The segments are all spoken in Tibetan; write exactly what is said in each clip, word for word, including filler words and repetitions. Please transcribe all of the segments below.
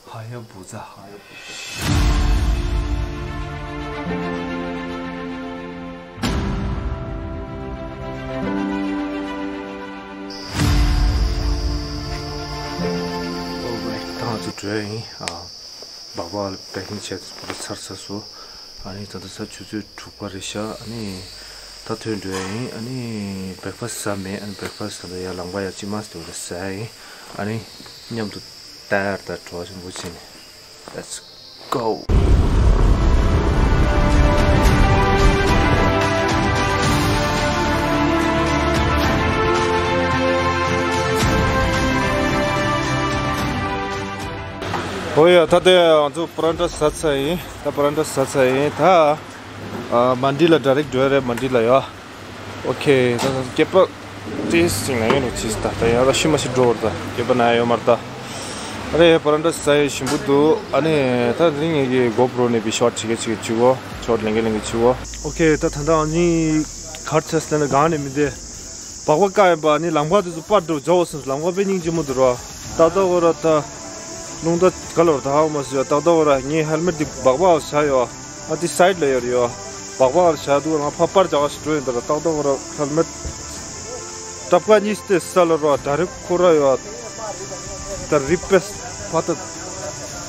ཧ་ཡ་བུ་ཚ། ཧ་ཡ་བུ་ཚ། ཨོ་ཝེ། ད་ང་ཚོ་འགྲོ་ཡ་ཡིན། ཨ། སྦག་སྦག་ལ་པེ་ཀིང་བྱས་ཚར་ཚར་སོང་། ཨ་ནི་ད་ལྟ་ས་ཆུ་ཚོད་དྲུག་པ་རེད་ཤག་ཨ་ནི་ད་ཐོན་འགྲོ་ཡ་ཡིན། ཨ་ནི་བྷེག་ཕ་སི་ཟ་མེད། ཨ་ནི་བྷེག་ཕ་སི་ད་ལྟ་ཡར་ལམ་ཁ་ཡར་ཅི་མ་སྟེ་ཟ་ཡ་ཡིན། ཨ་ནི་མཉམ་དུ་ཏར་ཏར་བྲོ་བ་ཆེན་པོ་བྱས་ནས། Let's go. ཨོ་ཡ། ད་ལྟ་ང་ཚོ་པ་རན་ཊ་ཟ་ཚར་ཡིན། ད་པ་རན་ཊ་ཟ་ཚར་ཡིན། ད་ཨ་མན་ཌི་ལ་ཌའི་རེག་འགྲོ་ཡ་རེད། མན་ཌི་ལ་ཡ། ཨོ་ཁེ། ད་ད་སྐྱེས་པ་དེ་སིང་ལ་ཡོད་ནོ་ཅིས་ད་ད་ཡ་ད་ཤི་མ་ཤི་འགྲོ་བར་ད་སྐྱེས་པ་ན་ཡ་ཡོད་མར་ད། ཨ་རེ་པ་རན་ཊ་ཟ་ཡ་ཞིམ་པོ་འདུག་ཨ་ནི་ད་དེ་རིང་ངེད་ཀྱི་གོ་པྲོ་ནས་བི་ཤོཊ་བྱེད་གི་བྱེད་གི་བྱེད་གོ། ཤོཊ་ལེན་གི་ལེན་གི་བྱེད་གོ། ཨོ་ཁེ། ད་ད་ད་ཨ་ནི་གར་ཚེས་ལེན་ན་གང་ནས་མི་འདི། སྦག་སྦག་བཀག་ཡིན་པ། ནི་ལམ་ཁ་དེ་ཚོ་པར་འགྲོ་འཇོག་སོང་། ལམ་ཁ་དཔེ་སྙིང་རྗེ་མོ་འདུག་རོ། ཏག་ཏག་གོ་ར་ད། རླུང་རྟ་ག་ལོར་ད་ཧ་མ་སི་ཡོ། ཏག་ཏག་གོ་ར་ངའི་ཧེལ་མེཊ་དེ་སྦག་སྦག་བཞག་ཡོ། ཨ་དེ་སའིཌ་ལ་ཡོད་རེད་ཡོ། སྦག་སྦག་བཞག་འདུག་ང་ཕ་པར་རྒྱག་ཞིག་འགྲོ་ཡིན་ད་ར། ཏག་ཏག་གོ་ར་ཧེལ་མེཊ་ཀྲབ་ཀ་གཉིས་དེ་ས་ལ་རོ། ཌའི་རེག་ཁོ་ར་ཡོ། ད་རི་པེས་ཕ་ད་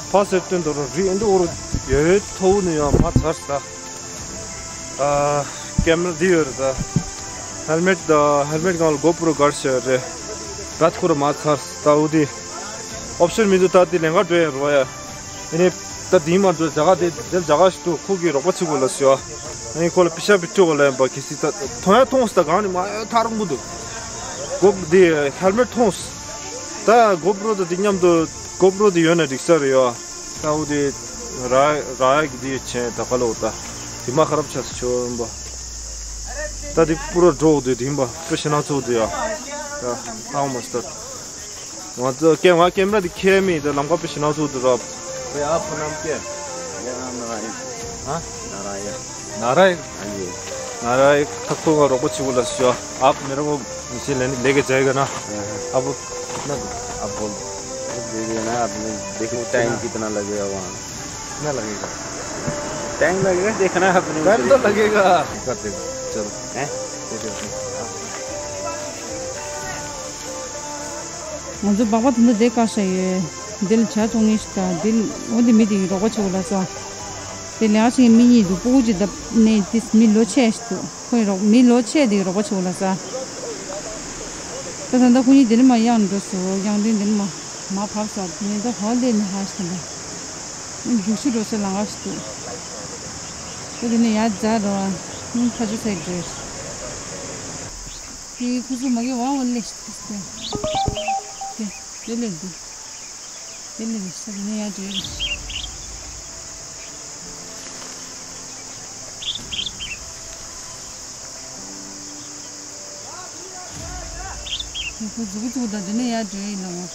ཕ་སེར་སྟོན་ད་རོ། རི་ཨེ་འདུག་གོ་ར་ཡོད་ཡོད་མཐོ་བོ་ནས་ཡོ། མ་ཚར་ས། ཨ། ཀེམ་ར་འདི་ཡོད་རེད་ད། ཧེལ་མེཊ་དང་ཧེལ་མེཊ་སྒང་ལ་གོ་པྲོ་རོ་སྒར་བྱས་རེད། ད་ཁོ་ར་མ་ཚར་ད། འོ་དེ་ཨོབ་ཤན་མི་འདུག་ད་དེ་ལེན་ག་འགྲོ་ཡ་རོ་ཡ། ཨ་ནི་ད་དེ་མ་འགྲོ་ཇ་ག་དེ་དེར་ཇ་ག་ཞིག་འདུག་ཁོ་གིས་རོགས་པ་བྱེད་དགོས་ལ་ཟེར་ཡ། ཨ་ནི་ཁོ་ལ་པི་ཤ་པི་ཊོ་ག་ལ་ཡིན་པ་གི་སི་ད་མཐོང་ཡ་མཐོང་སི་ད་གང་ནས་མ་ཡ་ཐག་རིང་པོ་འདུག་གོ་དེ་ཧེལ་མེཊ་མཐོང་སི། ད་གོ་པྲོ་དང་དེ་མཉམ་དུ་གོ་པྲོ་དེ་ཡོད་ན་འགྲིག་ས་རེད་ཡ། ད་འོ་དེ་ར་ར་ཡ་གི་དེ་ཆེན་ད་ག་ལོ་ད་དེ་མ་ཁ་རབ་ཆ་སི་ཆོ་ཡིན་པ། ད་དེ་པུ་ར་འགྲོ་འོ་དེ་དེ་ཡིན་པ་དཔེ་ཞེ་ན་ཚོ་དེ་ཡ། ད་ཧང་མ་སི་ད་ང་ཚོ་ཀེ་ང་ཀེམ་ར་དེ་ཁྱེར་མི་ད་ལམ་ཁ་དཔེ་ཞེ་ན་ཚོ་དེ་ར། ཕེ་ཨ་ཕུ་ནམ་ཀེ་ཡ་ན་ར་ཡ། ཧ། ན་ར་ཡ། नारायण। हाँ जी। नारायण, थको का रोको चिबुला सिया। आप मेरे को इसे लेने, लेके जाएगा ना? हाँ, हाँ। अब कितना दूर? अब बोल। अब दे देना, आपने देखो टाइम कितना? कितना लगेगा वहाँ। कितना लगेगा? टाइम लगेगा, देखना है अपने को। टाइम तो लगेगा। कर देगा, चलो। हैं? दे देगा। ང་ཚོ་སྦག་སྦག་དེ་འདྲ་བསྡད་དཀའ་ཤ་ཡོད། འདི་ལ་ཇ་འཐུང་མཁན་ཞིག་དང་། འདི་ལ་འོ་འདི་མི་དེ་རོགས་པ་བྱེད་དགོས་ལ་སོ། དེ་ལས་ཨ་ཞིག་མི་གཉིས་འདུག་སྤུ་གུ་གཅིག་བརྡབ་ནས་དེ་མི་ལོ་ཆེ་ཞིག་འདུག་ཁོ་ཡི་རོགས་མི་ལོ་ཆེ་དེ་རོགས་པ་བྱེད་དགོས་ལ་སོ། ད་ད་ལྟ་ཁོ་གཉིས་དེ་ལ་མ་གཡང་འགྲོ་སོ། གཡང་དེ་འདི་ལ་མ་མ་བབས་སོ། ངས་ད་ཧོ་ལེ་ནི་ཧ་ཞིག་དང་། རྒྱུག་ཤུ་འགྲོ་སའི་ལམ་ཁ་ཞིག་འདུག་ད་དེ་ནས་ཡར་འཛེགས་རོགས། ཁ་ཆུ་ཚ་འགྲོ། དེ་ཁུ་ཚུར་མ་གི་ཝང་ཝང་ལེ་ཤི་ཏི་སྟེ། དེ་དེ་ལེ་འདུག་དེ་ལེ་རེ་ཤ་དེ་ནས་ཡར་འགྲོ་རེ། དེ་ཁུ་ཛུ་གུ་ཛུ་གུ་དང་དེ་ནས་ཡར་འགྲོ་ཡིན་ལ་ངོ་།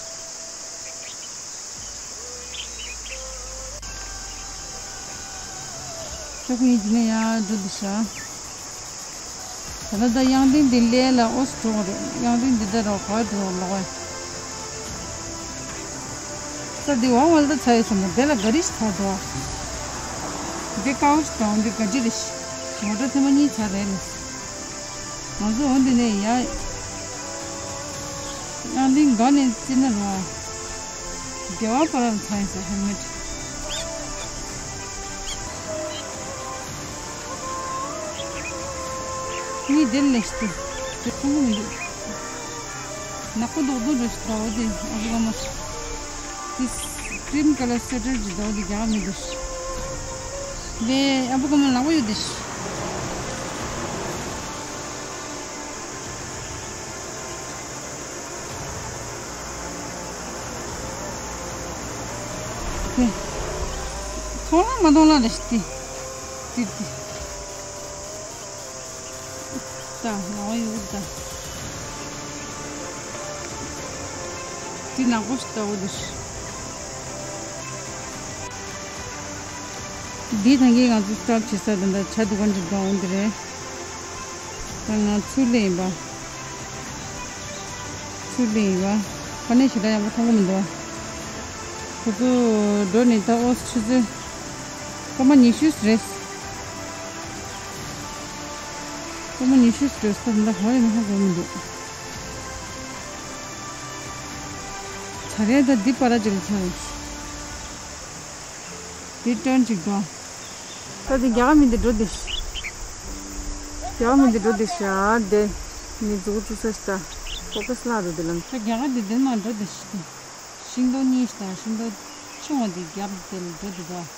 ཁྱོད་ཀྱིས་འདི་ནས་ཡར་འགྲོ་འདི་ཤ། ད་ལྟ་ད་གཡང་ཏིང་འདི་ལས་ལ་ཨོ་སི་འགྲོ་གི་རེད། གཡང་ཏིང་འདི་ད་རོགས་ག་བར་འགྲོ་ལོག་ཨེ། ས་འདི་འོང་བ་ལ་ད་ཚ་ཡོད་སོང་ན་དེ་ལ་ག་རི་ཞིག་ཚ་འགྲོ། འདི་ཀའོ་ཞིག་དང་འདི་ག་ཅི་རེད་ཤི། མོ་ཊ་ཐེངས་མ་གཉིས་ཚ་རེད་ལ། ང་ཚོ་འོ་འདི་ནས་ཡ། གཡང་ཏིང་ག་ནས་བརྩིས་ན་རུང་བ། རྒྱལ་བ་པ་རབ་ཚ་ཡིན་ཟེར་ཧེལ་མེད། གཉིས་དེར་ལས་ཏེ། དེ་ཁུང་མི་འདུག་ནག་པོ་རྡོག་རྡོག་རེད་ཟླ་བ་དེ་ཨ་བུ་ཀ་མ། དེ་cream colour sweater ཅིག་ཟླ་བ་དེ་རྒྱག་མི་འདུག་དེ་ཨ་བུ་ཀ་མ་ནག་པོ་ཡོད་དེ། དེ། མཐོང་ལ་མ་མཐོང་ལ་རེ་ཞིག་དེ། དེ་དེ། ད་ནག་པོ་ཡོད་ད། དེ་ནག་པོ་ཞིག་ལྟ་བུ་དེ། འདི་ཐང་གི་ང་ཚོ་སི་ཊོབ་བྱེད་ས་དེ་འདྲ་ཇ་འདུ་ཁང་ཅིག་འགྲོ་འོང་དེ་རེད། ད་ང་ཚུར་སླེབས་ཡིན་པ། ཚུར་སླེབས་ཡིན་པ། ཕ་ནས་ཞེ་དྲག་ཡག་པོ་མཐོང་གི་མི་འདུག་ཁོ་ཚོ་འགྲོ་ནས་ད་ཨོ་ཆུ་ཚོད་སྐར་མ་ཉི་ཤུ་རེད། སྐར་མ་ཉི་ཤུ་རེད། ད་ད་ག་རེ་ནས་ཧ་གོ་མི་འདུག་ཚ་རེད། ད་འདི་པར་ཅིག་ལ་ཚ་རེད། འདི་ཊརན་ཅིག་འགྲོ། ད་འདི་རྒྱ་གར་མི་འདི་འགྲོ་འདི་ཤི། རྒྱ་གར་མི་འདི་འགྲོ་འདི་ཤི། ཨ་དེ་ནི་མཛུ་གུ་བཙུགས་ས་ཤི། ད་ཕོ་ཀ་སི་ལ་རུ་འདི་ལམ། ད་རྒྱ་གར་འདི་འདི་མ་འགྲོ་འདི་ཤི། ཤིང་སྡོང་གཉིས་དང་ཤིང་སྡོང་ཆུང་བ་འདི་རྒྱབ་དེ་ལ་འགྲོ་འདི་འདུག་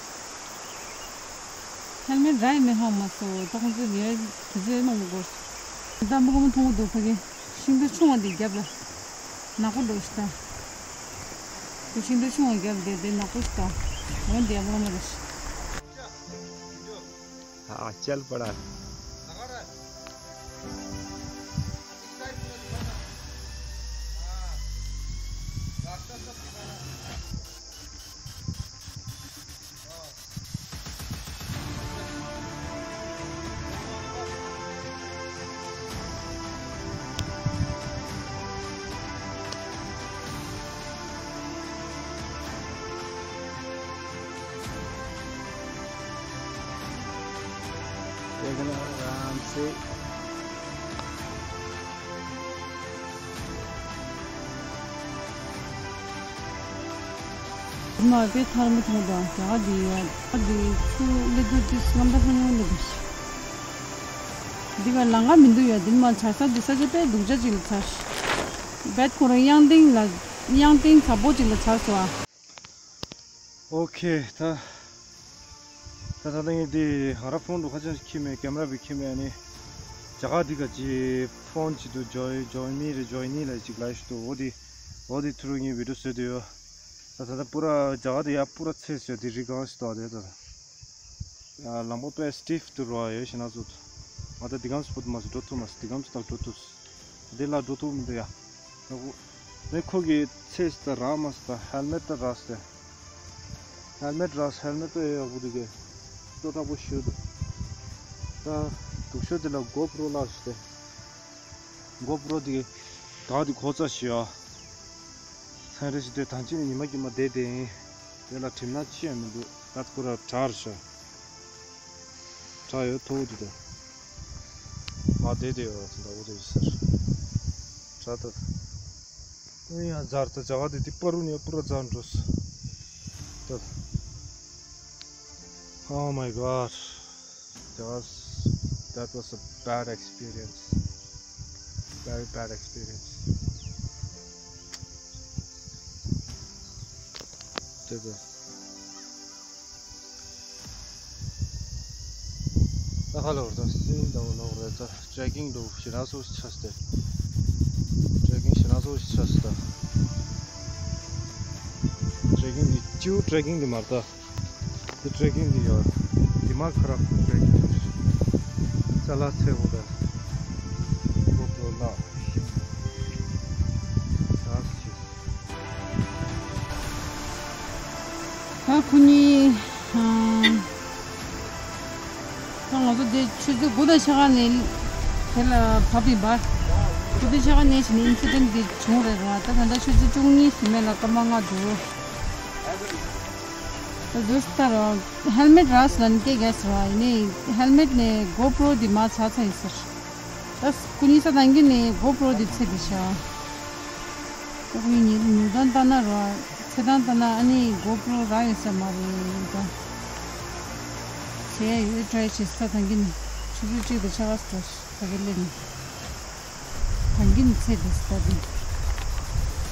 ཧེལ་མེད་རག་མི་ཧ་མ་སོ། ད་ཁོང་ཚོ་ཡོད་དུས་ཚོད་མང་པོ་འགོར་སོང་། ད་མུ་ག་མ་མཐོང་གི་འདུག་ཕ་གི་ཤིང་སྡོང་ཆུང་བ་འདི་རྒྱབ་ལ་ནག་པོ་འགྲོ་ཤི། ད་དེ་ཤིང་སྡོང་ཆུང་བ་རྒྱབ་དེ་དེ་ནག་པོ་ཤི། ད་འོན་ཏེ་མུ་ག་མ་རེད་ཤི། हाँ, चल पड़ा। देखना आराम से। མ་དཔེ་ཐར་མི་ཐོང་དང་རྒྱ་གར་འདི་ཡོད། ཨ་འདི་ཚུར་སླེབས་དུས་ཏིས་རྔམ་པ་ཧ་ཉུང་སླེབས་པ་ཞིག་འདི་ག་ལང་ཀ་མི་འདུག་ཡ། འདི་མ་ཆ་ས་འདི་ས་ཆ་དཔེ་སྡུག་ཅག་ཅིག་ལ་ཚར་ཤག་བེད་ཁོ་རང་གཡང་སྟེང་ལ་གཡང་སྟེང་ཚ་པོ་ཅིག་ལ་ཚར་སོང་ཨ། ཨོ་ཁེ། ད་ད་ད་ད་ངས་འདི་ང་རང་ཕོན་དུ་ཁ་ཅང་ཁྱི་མེད། ཀེམ་ར་བི་ཁྱི་མེད། ཨ་ནི་རྒྱ་གར་འདི་ག་ཅི་ཕོན་ཅིག་ཏུ་ཇོ་ཇོ་མི་རེ་ཇོ་ནི་ལ་ཅིག་ལ་ཞུ་དུ་འོ་དི་འོ་དི་ཐུ་རུ་ངས་བི་ཌིའོ་བཟོས་དུ་ཡོད། ད་ད་ད་པུ་ར་རྒྱ་གར་དེ་ཡ་པུ་ར་ཚེ་ཟེར་དེ་རི་གང་ཞིག་ཏོག་དེ་ད་ད་ལམ་པོ་པས་སི་ཊིབ་ཏུ་རོ་ཡོད་ཤི་ན་ཚུ་ང་ད་དེ་གམ་སི་པུ་ཏུ་མ་སི་འགྲོ་ཐུབ་མ་སི་དེ་གམ་སི་ཏག་འགྲོ་ཐུབ་སི་དེ་ལ་འགྲོ་ཐུབ་མི་འདུག་ཡ། ད་ཁོ་མེ་ཁོ་གི་ཚེ་སི་ད་ར་མ་སི་ད་ཧེལ་མེད་ད་ར་སི་ད་ཧེལ་མེད་ར་སི་ཧེལ་མེད་ད་ཡོད་ཡག་པོ་འདུག་གི་ཏོ་ཏག་པོ་ཞུ་འདུག་ད་སྡུག་ཤོས་དེ་ལ་གོ་པྲོ་ལ་སི་ད། གོ་པྲོ་དེ་ག་དེ་གོ་ཚ་ཞིག་ཨ། ཚན་རིག་ཞིག་དེ་ཐང་ཆེན་ཉི་མ་ཉི་མ་བསྡད་དེ་ཡིན། དེ་ལ་གྲིམ་ན་ཅི་ཡང་མི་འདུག་ད་ཁོ་ར་དྲག་རེད་ཤག་དྲག་ཡོད་ཐོག་དེ་དང་། མ་བསྡད་དེ་ཡོད་ད་འོ་དེ་ཡོད་ཟེར། དྲག་ད། ཨེ་ཡ་ཛར་ད་ཇ་ག་དེ་དེ་པ་རུ་ནས་པུ་ར་ཛར་འགྲོ་སོང་། ད། Oh my God. That was, that was a bad experience. Very bad experience. དེ་ད་ཧ་ལོ་ད་སིན་ད་ལོ་རེད། ད་ཊྲེ་ཀིང་འགྲོ་ཤི་ན་སོ་ཆ་སྟེ། ཊྲེ་ཀིང་ཤི་ན་སོ་ཆ་སྟེ། ཊྲེ་ཀིང་འདི་ཅིའུ་ཊྲེ་ཀིང་འདི་མ་རེད་ད། འདི་ཊྲེ་ཀིང་འདི་ཡོད། འདི་མ་ཁ་རག་ཊྲེ་ཀིང་འདི། ཅ་ལག་ཚད་པོ་ད། གོ་པྲོ་ལག་ཤིང་། ཟག་ཤིང་། ད་ཁོ་གཉིས། ཨ། ད་ང་ཚོ་འདི་ཆུ་ཚོད་དགུ་དང་ཕྱེད་ཀ་ནས་དེ་ལ་བབས་ཡིན་པ། དགུ་དང་ཕྱེད་ཀ་ནས་བྱས་ནས་ཨིན་སི་ཌེན་ཊི་འདི་བྱུང་རེད་ར། ད་ད་ལྟ་ཆུ་ཚོད་བཅུ་གཉིས་ཟིན་མེད་ལ་སྐར་མ་ལྔ་འགྲོ། ད་འདུག་སེ་ལྟ་ར། ཧེལ་མེད་རག་སོང་ལབ་ནས་སྐད་རྒྱག་སོང་ར། ཡིན་ནའི་ཧེལ་མེད་ནས་གོ་པྲོ་འདི་མར་ཚར་ཚར་ཡིན་ཟེར། ད་སྐུ་ཉིད་ས་དང་གི་ནས་གོ་པྲོ་འདི་ཚེ་འདི་ཤ། ད་ཁོ་གཉིས་ཉོ་སྟངས་ལྟ་ན་ར། ཚེ་སྟངས་ལྟ་ན་ཨ་ནི་གོ་པྲོ་རག་ཡོད་ས་མ་རེད་ད། བྱས་ཡོད་ཊྲའི་བྱེད་ས་དང་གི་ནས་ཆུ་ཚོད་གཅིག་དང་ཕྱེད་ཀ་འགྲོ་ས་ཕ་གི་སླེབས་ནས། གང་གིན་ཚེ་འདི་སྟ་དེ།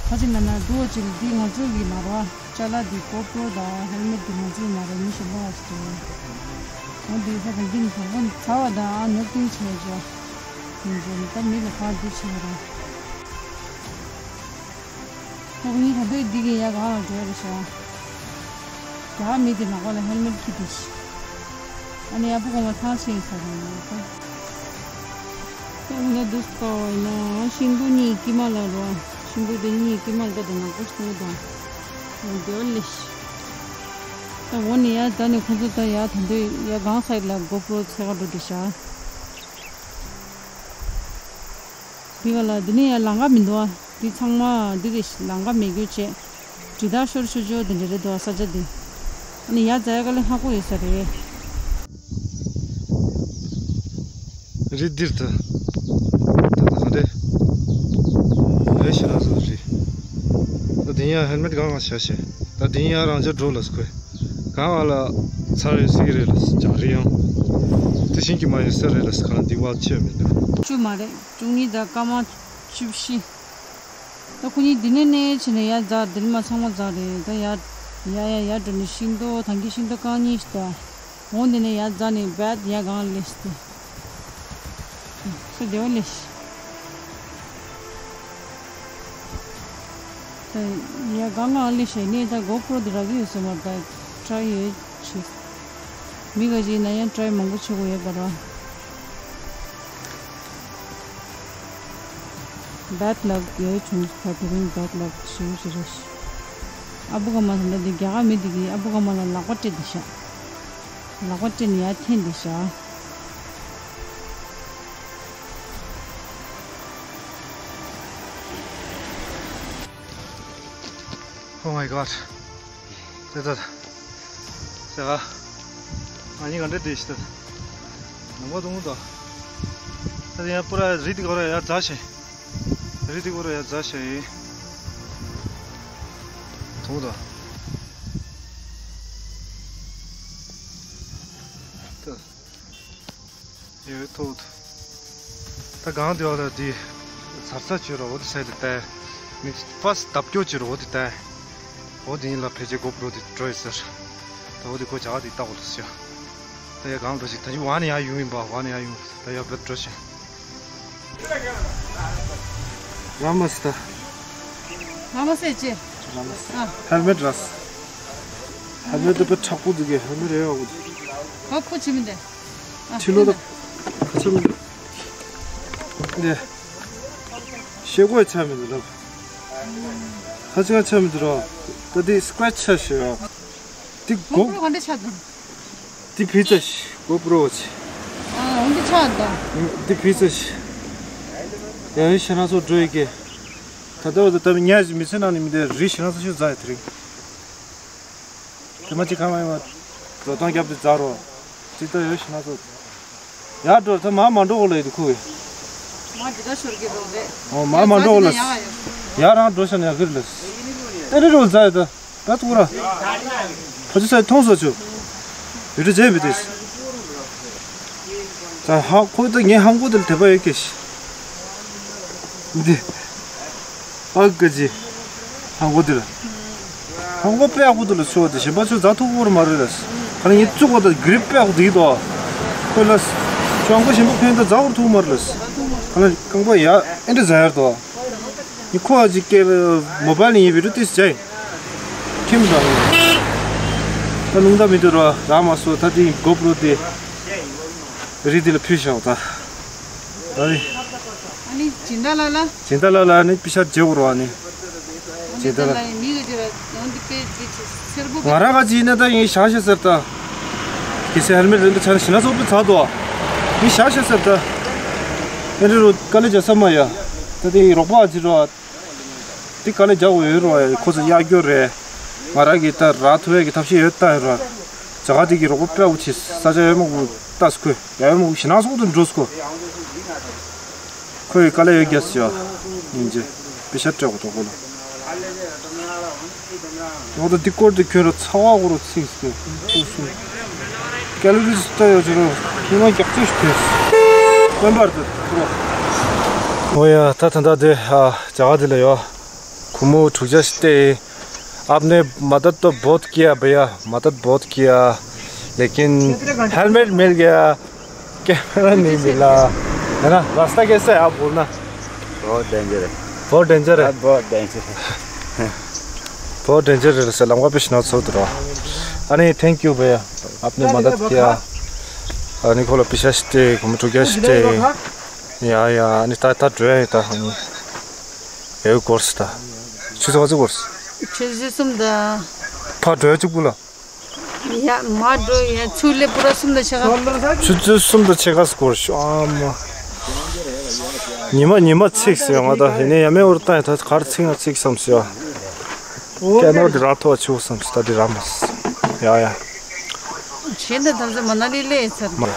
ཁ་ཅིག་ལ་ན་འདུག་ཅིག་འདི་ང་ཚོ་གི་མ་ར། ཅ་ལག་འདི་གོ་པྲོ་དང་ཧེལ་མེད་འདི་ང་ཚོ་མ་ར་མི་ཞིག་ལོག་ཨ་སྟེ། འོ་འདི་ས་གང་གིན་གང་གོན་ཚ་བ་དང་ཨ་ནོར་ཏིང་ཆེ་ཅོ། མི་འཇོན་ད་མི་ལ་ཁ་འདི་ཆེ་ར། ཐོག་ནི་ད་འདོད་འདི་གི་ཡ་གང་ལ་འགྲོ་རེ་ཤ། རྒྱ་མི་དེ་ནག་པ་ལ་ཧེལ་མེད་ཁྱི་དེ་ཤི། ཨ་ནི་ཡ་བུ་གོང་མ་ཐང་ཆེན་ས་རེད་ད། ད་འོ་ན་འདུག་ལྟ་བ་ཡིན་ན་ཤིང་སྡོང་གཉིས་དཀྱིལ་མ་ལ་རོ། ཤིང་སྡོང་དེ་གཉིས་དཀྱིལ་མ་ལ་ད་དེ་ནག་པོ་ཞིག་འདུག་དང་། འོ་དེ་བ་ལེ་ཤི། ད་འོ་ནི་ཡ་ད་ནི་ཁོ་ཚོ་ད་ཡ་ད་འདོད་ཡ་གང་སའིད་ལ་གོ་པྲོ་ཚེ་ག་འགྲོ་དེ་ཤ། འདི་ག་ལ་འདི་ནི་ཡ་ལང་ཀ་མི་འདུག་ཨ། འདི་ཚང་མ་འདི་རེད་ཤི་ལང་ཀ་མེད་རྒྱུ་བྱས། རི་དྭགས་ཤོར་ཆོག་ཆོག་དེ་འདྲ་རེད་འདུག་ས་ཆ་འདི། ཨ་ནི་ཡར་འཛེག་ཡ་དཀའ་ལས་ཁག་པོ་ཡོད་ས་རེད། རི་འདིར་ད། ད་ད་ག་རེ། ཨེ་ཤི་ར་སོ་རི། ད་དེ་ཡང་ཧེལ་མེད་གང་གང་བཞག་བྱས། ད་དེ་ཡང་རང་འཇགས་འགྲོ་ལ་སྐོས། གང་ཨ་ལ་ཚར་ཡོད་སྲིད་ཀྱི་རེད་ལ་ལྗང་རི་ཡང་། དེ་བཞིན་གྱི་མ་ཡོད་ས་རེད་ལ་གང་འདི་བ་ཆེ་མི་འདུག་བཅུ་མ་རེད། བཅུ་གཉིས་དང་སྐར་མ་བཅུ་བཞི། ད་ཁོ་གཉིས་འདི་ནས་ནས་བྱས་ནས་ཡར་འཛེག་འདི་ནས་མ་ཚང་མ་འཛེག་རེད། ད་ཡར་ཡར་ཡར་ཡར་འགྲོ་ནས་ཤིང་ཏོག་ཐང་གི་ཤིང་ཏོག་རྐང་གཉིས་ཤིག་ད། འོང་འདི་ནས་ཡར་འཛེག་ནས་རྦད་ཡར་སྒང་སླེབས་ཏེ། ས་བདེ་བ་སླེབས་ཤིག་ད་ཡར་སྒང་སྒང་སླེབས་ཤིག་ནས་ད་གོ་པྲོ་འདི་རག་གི་ཡོད་ས་མ་རེད། ད་ཊྲའི་ཡོད་ཆེ། མི་ག་ཅིག་ན་ཡང་ཊྲའི་མང་པོ་བྱེད་དགོས་ཡོད་པ་ར། བེཌ་ལག་ཡོད་བྱུང་ད་དེ་རིང་བེཌ་ལག་ཞེ་པོ་ཞིག་རེད། ཨ་བུ་ག་མ་ད་ལྟ་འདི་རྒྱ་གར་མི་འདི་གིས་ཨ་བུ་ག་མ་ལ་ལག་པ་སྤྲད་འདི་ཤག་ལག་པ་སྤྲད་ནས་ཡར་འཐེན་འདི་ཤག Oh my god. ད་ད་ད། ཟེར་ག་ང་གཉིས་ག་འདྲ་བསྡད་ཤི་ད། ནང་པ་དུང་ད། ད་ཡང་པུ་ར་རི་དེ་ག་ར་ཡར་འཛེག་ཤེ། རི་དེ་ག་ར་ཡར་འཛེག་ཤེ་ཡིན། དུང་ད། ད། ཡོད་ཐུག་ད་གང་དེ་བ་ད་དེ་ཚར་ཚར་བྱོས་རོགས་འོ་དེ་སའི་དེ་ལྟ། མི་ཕ་སི་ལྡབ་སྐྱོ་བྱོས་རོགས་འོ་དེ་ལྟ། འོ་དེ་ཡིན་ལ་ཕལ་ཆེར་གོ་པྲོ་དེ་འགྲོ་ཡི་ཟེར། ད་འོ་དེ་ཁོ་བྱ་བ་དེ་ལྟ་གོ་ལ་ཟེར། ད་ཡ་གང་འགྲོ་ཞིག་ད་ཅི་བ་ནི་ཡ་ཡུང་ཡིན་པ་བ་ནི་ཡ་ཡུང་ད་ཡ་བེད་འགྲོ་ཞིག་ར་མ་སི་ད། ར་མ་སི་ཅེ། ར་མ་སི། ཨ། ཧེལ་མེད་ར་སི། ཧེལ་མེད་དེ་དཔེ་མཁྲེགས་པོ་འདུག་གི་ཧེལ་མེད་རེད་ཨ་འུ། ཨ་ཁུ་ཆི་མི་འདི། ཨ། ཕྱི་ལོགས་ད། ཁ་ཆེམས། འདི། ཤེལ་སྒོ་ཡི་ཆ་མི་འདུག་ལབ། ཁ་ཆེམས་ཆ་མི་འདུག་ར། ད་འདི་སི་ཀེ་རེ་ཆི་ཆགས་ཤག་ཡ། འདི་གོ་སྒོ། པྲོ་ག་འདྲ་ཆགས་འདུག་འདི་བི་ཙ་ཞིག་གོ་པྲོ་ཆེ། ཨ་འོ་འདི་ཆགས་འདུག་འདི་བི་ཙ་ཞིག་ཡང་ཡང་ཞེ་ན་ཚོ་འགྲོ་ཡི་གེ་ད་ལྟ་བ་ད་ལྟ་ཉ་ཞིག་མི་ཚེ་ནང་ནས་མི་འདི་རི་ཞེ་ན་ཚོ་ཤུ་ཛ་ཡི་དེ་རིང་། དེ་མ་ཅིག་ཁ་མ་ཡོང་བ་འགྲོ་སྟངས་རྒྱབ་དེ་ཛ་རོ། ཅི་ལྟ་ཡོད་ཞེ་ན་ཚོ། ཡར་འགྲོ་ད་མ་མ་འགྲོ་གོ་ལ་ཡི་དུ་ཁུ་གི་མ་འདི་ད་ཤོར་གི་རོ་རེད། ཨོ་མ་མ་འགྲོ་གོ་ལ། ཡར་རང་འགྲོ་ཤ་ན་ཡ་གིར་ལ། ཏེ་རི་རོ་ཛ་ཡི་ད། ད་ཐུག་ར། ཕ་ཆུ་སའི་མཐོང་སོ་ཆུ། ཡུ་ཏུ་ཇེ་བི་ཏིས། ད་ཧ་ཁོ་ད་ངའི་ཧང་གོ་དེ་ལ་དད་པ་ཡོད་ཀྱི་ཤི། འདི། ཨ་ཀ་ཅི། ཧང་གོ་དེ་ལ། ཧང་གོ་པེ་ཨ་ཁུ་དེ་ལ་ཤོ་དེ་ཞིམ་པ་ཆུ་ཛ་ཐུག་གོ་ར་མ་རེད་ལ། ཁ་ལ་ངའི་བཙུགས་གོ་ད་གི་རིབ་པེ་ཨ་ཁུ་དེ་ཡི་དོ། ཁོ་ལ། ཤོ་ཧང་གོ་ཞིམ་པ་ཕན་ད་ཛ་གོ་ར་ཐུག་མ་རེད་ལ། ཁ་ལ་རྐང་པ་ཡ་ཨེ་འདྲ་ཛ་ཡར་དོ། ནི་ཁོ་ཨ་ཅིག་སྐད་མོ་བལ་ནི་ཡིན་པའི་རུ་ཏིས་ཇའི། ཁྱིམ་དང་། ད་ལུང་ད་མི་འདུག་ར་ར་མ་སོ་ད་དེ་གོ་པྲོ་དེ། རི་དེ་ལ་ཕུལ་བཞག་ད། ཨ་ནི། ཨ་ནི་སྦྱིན་བདག་ལ་ལ། སྦྱིན་བདག་ལ་ལ་ནི་པི་ཤ་རྗེ་བོ་རོ་ཨ་ནི། སྦྱིན་བདག་ལ། ཨ་ནི་མི་ག་ཅི་ར་ཡང་འདི་པེ་ཅི་ཅི་སེར་པོ། ང་རང་ག་ཅི་ཡིན་ན་ད་ཡིན་ཤ་ཤ་ཟེར་ད། གི་སེ་ཧེལ་མེད་རེད་འདི་ཆ་ནི་ཞི་ན་ཚོགས་པའི་ཚ་དོ། ཡིན་ཤ་ཤ་ཟེར་ད། ཨེ་འདྲ་རུ་དཀའ་ལས་རྒྱག་ས་མ་ཡ། ད་དེ་རོགས་པ་ཨ་ཅི་རོ། འདི་དཀའ་ལས་རྒྱག་དགོས་ཡོད་རོ་ཡ་ཁོ་ཚོ་གཡར་རྒྱུ་རེད། ང་རང་གིས་ད་རག་ཐུབ་ཡས་ཀྱི་ཐབས་ཤེས་ཡོད་ལྟ་ཡོད་རོ། ཇ་ག་དེ་གི་རོགས་པ་དཔེ་ཨུ་ཆེ་ས་ཆ་ཡོད་མ་གུ་ལྟ་སུ་ཁོས་ཡ་ཡོད་མ་གུ་ཞི་ན་སོགས་དུ་འགྲོ་སུ་ཁོ། ཁོས་དཀའ་ལས་ཡོད་རྒྱ་སུ་ཡ། ཡིན་ཅེ། པེ་ཤ་སྤྲད་དགོས་དོ་ཁོ་ལ། ང་ཚོ་འདི་སྐོར་དུ་ཁྱོད་ར་ཚ་བ་གོ་རུ་ཚིག་ཟེར། ཁུ་སུ། ཀེ་ལོ་རི་ལྟ་ཡོད་ཅེ་རོ། ཉི་མ་རྒྱག་ཚུལ་ཞིག་ཐོས། དཔོན་པར་དུ་ཁུ་རོ། ཨོ་ཡ་ད་ད་ད་དེ་ཨ་ཇ་ག་དེ་ལ་ཡོད། ཁོ་མོ་འཁྲུག་ཆ་ཞིག་སྟེ། आपने मदद तो बहुत किया भैया, मदद बहुत किया, लेकिन हेलमेट मिल गया, कैमरा नहीं मिला, है ना? रास्ता कैसा है आप बोलना? बहुत डेंजर है। बहुत डेंजर है? हाँ, बहुत डेंजर है। बहुत डेंजर है, सलाम का पिछना सो तरह। अरे, thank you भैया, आपने मदद किया। अरे, खोलो पीछे से, घूम चुके से। या, या, अरे, ता, ता, ड्राइव, ता, अरे। ए, कोर्स, ता। छुसे वाजे कोर्स। छुसे सुम दा। फा ड्राइव चुक बोला। ཡ་མ་འགྲོ་ཡ་ཆུ་ལེ་པུ་ར་གསུམ་དང་ཕྱེད་ཀ་ཆུ་ཚོད་གསུམ་དང་ཕྱེད་ཀ་སྐོར་ཤོག་ཨ་མ། ཉི་མ་ཉི་མ་ཚིག་ཟེར་ང་ད་ཡིན་ནའི་ཡ་མེ་འུར་བཏང་ཡ་ད་གར་ཚིག་ང་ཚིག་བསམ་ཟེར་ཨ། ཀེ་མ་ར་འདི་རག་ཐུབ་པ་བྱུང་བསམ་སོང་། ད་འདི་རག་མ་སོང་། ཡ་ཡ། གཞན་དང་ཐམས་ཅད་མ་ན་ལི་སླེབས་ཚར། མ།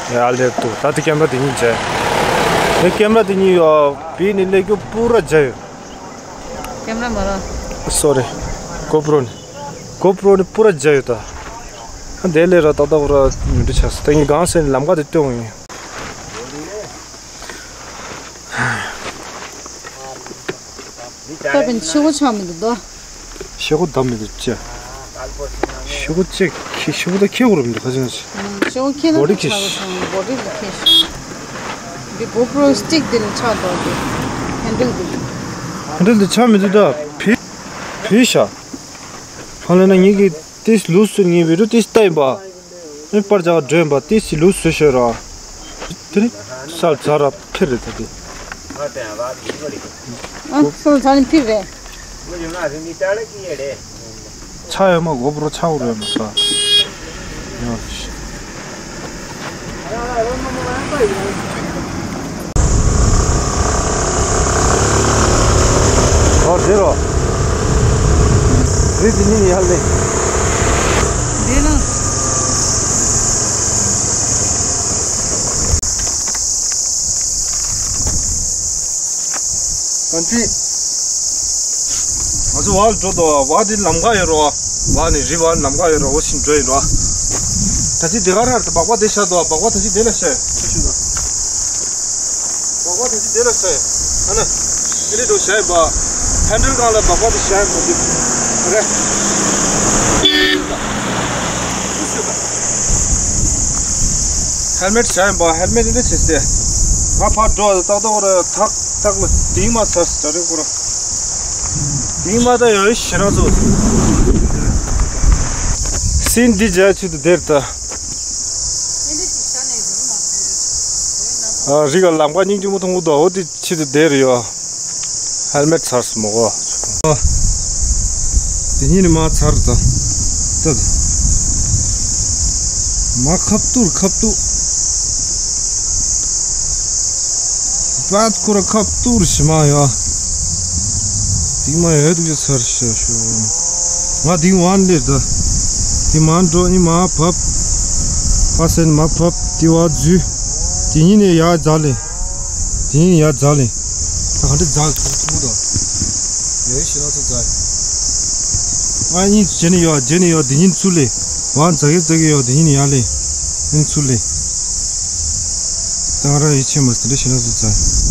ཡ་ལེ་འདུག་ད་འདི་ཀེ་མ་ར་འདི་གཉིས་མཇལ། འདི་ཀེ་མ་ར་འདི་གཉིས་ཡོད། བི་ནི་ལེ་ཀྱོ་པུ་ར་མཇལ་ཡོད། ཀེ་མ་ར་མ་ར། སོ་རི། གོ་པྲོ་ནི། གོ་པྲོ་ནི་པུ་ར་མཇལ་ཡོད་ད། འདི་ལེ་ར་ཏག་ཏག་ར་མི་འདྲ་ཆགས་སོང་། ད་ངས་གང་ཟེར་ནས་ལམ་ཁ་དེ་སྟོན་ཡིན། ད་བན་ཤོག་གུ་ཆགས་མི་འདུག་དོ། ཤོག་གུ་བསྡམས་མི་འདུག་ཅེ། ཤོག་གུ་ཅེ་ཁྱེར། ཤོག་གུ་ད་ཁྱེར་དགོས་རེད་མི་འདུག་ཁ་ཅིག་ན་ཅིག་ཤོག་གུ་ཁྱེར་ན་བོ་ཌི་ད་ཆགས་ཀྱི་སོང་། བོ་ཌི་ལ་ཁྱེར་ཤོག་འདི་གོ་པྲོ་སི་ཊིག་འདི་ལ་ཆགས་འདུག་འདི་ཧན་ཌལ་འདི། ཧན་ཌལ་འདི་ཆགས་མི་འདུག་ད་བུད་བུད་ཤག་ཧ་ལས་ན་ངེད་ཀྱི་ཏིས་ལུས་སུ་ངེས་བི་རུ་ཏིས་ལྟ་ཡིན་པ། ཨེ་པར་ཇག་སྒྲོན་པ་ཏིས་ལུས་སུ་ཤོད་ར། དེ་ནི་སལ་ཚ་ར་ཕིར་རེད་ད་དེ། ཨ་སལ་ཚ་ནི་ཕིར་རེད། ཆ་ཡོད་མ་གོ་པྲོ་ཆ་འུར་ཡོད་མ་ས། ཡོད། ཨོ་དེ་རོ། རི་དེ་ནི་ཡར་ལེ། དེ་ན། གང་ཅི། ང་ཚོ་བར་འགྲོ་དོ། བར་དེ་ལམ་ཁ་ཡོད་རོ། བར་ནི་རི་བར་ལམ་ཁ་ཡོད་རོ། འོ་ཤིན་འགྲོ་ཡིན་རོ། ད་ཅི་དེ་ག་ར་སྦག་སྦག་དེ་ཤ་དོ། སྦག་སྦག་ད་ཅི་དེ་ལ་ཤ། སྦག་སྦག་ད་ཅི་དེ་ལ་ཤ། ཨ་ན། དེ་ལས་འགྲོ་ཤ་ཡིན་པ། ཧན་ཌལ་སྒང་ལ་སྦག་སྦག་དེ་ཤ་ཡིན་པ་དེ། རེད། ཧེལ་མེད་བྱ་ཡིན་པ། ཧེལ་མེད་འདི་བྱེད་སྟེ། ང་ཕར་འགྲོ་ཏག་ཏག་ར་ཐག་ཐག་ལ་དིང་མ་ཚར་ཟེར་རེད་ཁོ་ར། དིང་མ་ད་ཡོད་ཤི་རང་ཚོ། སིན་འདི་བྱ་ཆུ་དུ་དེར་ད། ཨ་རི་ག་ལམ་ཁ་སྙིང་རྗེ་མོ་མཐོང་གི་འདུག་འོ་དེ། ཆེད་དུ་བསྡད་རེད་ཡོ། ཧེལ་མེད་ཚར་སོང་མོ་གོ། ཨ། དེ་གཉིས་ནི་མ་ཚར་ད། ད། མ་ཁབ་ཏུར་ཁབ་ཏུ། པད་ཁོ་ར་ཁབ་ཏུར་ཞི་མ་ཡོ། དེ་མ་ཡོད་དུ་ཚར་ཤ་ཤོ། ང་དེ་ཝན་ལེར་ད། དེ་མ་འགྲོ་ཨི་མ་བབ། ཕ་སེན་མ་བབ་དེ་བ་རྫུས། དེ་གཉིས་ནི་ཡ་རྫ་ལེ། དེ་ཡིན་ཡ་རྫ་ལེ། ད་ག་འདྲ་རྫ་ཚོ་ཚོ་དང་། ཡ་ཡི་ཤི་ན་ཚོ་རྫ། ང་གཉིས་བྱེད་ནི་ཡོད་བྱེད་ནི་ཡོད་དེ་ཡིན་ཚུ་ལེ། ཝང་རྫ་གི་རྫ་གི་ཡོད་དེ་ཡིན་ཡ་ལེ། ཡིན་ཚུ་ལེ། ད་ང་ར་ཡི་ཆེ་མ་དེ་འདྲ་ཤི་ན་ཚོ་རྫ།